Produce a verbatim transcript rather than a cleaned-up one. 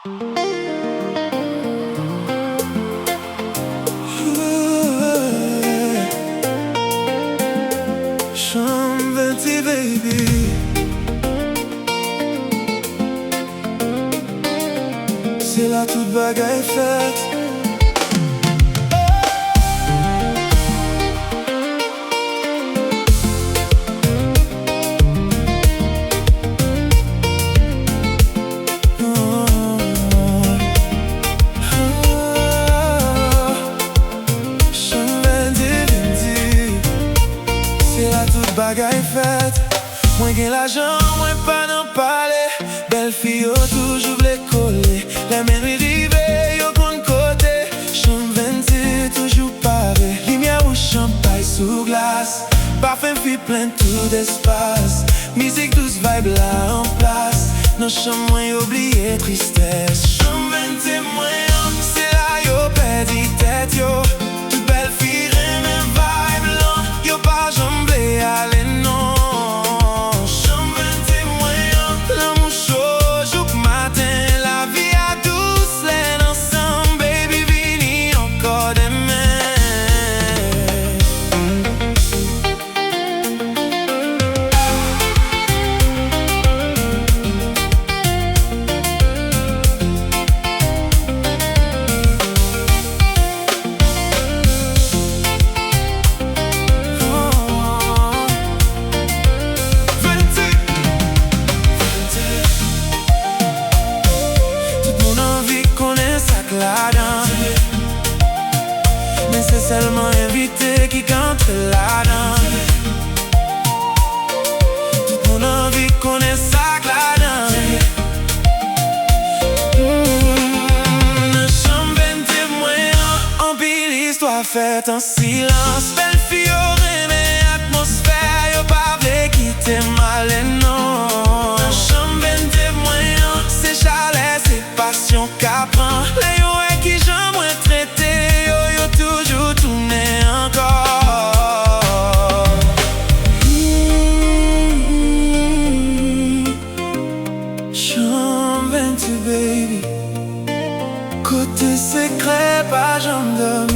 Chanm Venti, baby. Se la tout bagay fèt. Chanm Venti, Venti. Se la tout bagay fèt. Mwen gen lajan, mwen pa nan pale. Bèl fi yo toujou vle kole. Lè men rive, yo konn kote. Chanm Venti toujou pare. Limyè wouj chanpay sou glas. Pafen fi plen tout espas. Mizik dous, vibe la an plas. Nan chanm mwen yo bliye tristès. Chanm Venti mwen an, se la yo pèdi tèt yo. Tout bèl fi renmen vibe lan. Yo pa janm vle ale non. Chanm Venti mwen an, lanmou cho jouk maten. Lavi a dous lè n ansanm, baby, vini ankò demen. Tout moun anvi konnen sa k ladan. Men se sèlman envite ki ka antre ladan. Tout moun anvi konnen sa k ladan. Mm, nan chanm Venti mwen an, anpil istwa fèt an silans. Bèl fi yo renmen atmosfè, yo pa vle kite m ale non. Nan chanm Venti mwen an, se chalè, se pasyon k ap pran. Lè yo wè kijan mwen trete yo, yo toujou tounen ankò. Mm, chanm Venti, baby. Kote sekrè pa janm dòmi.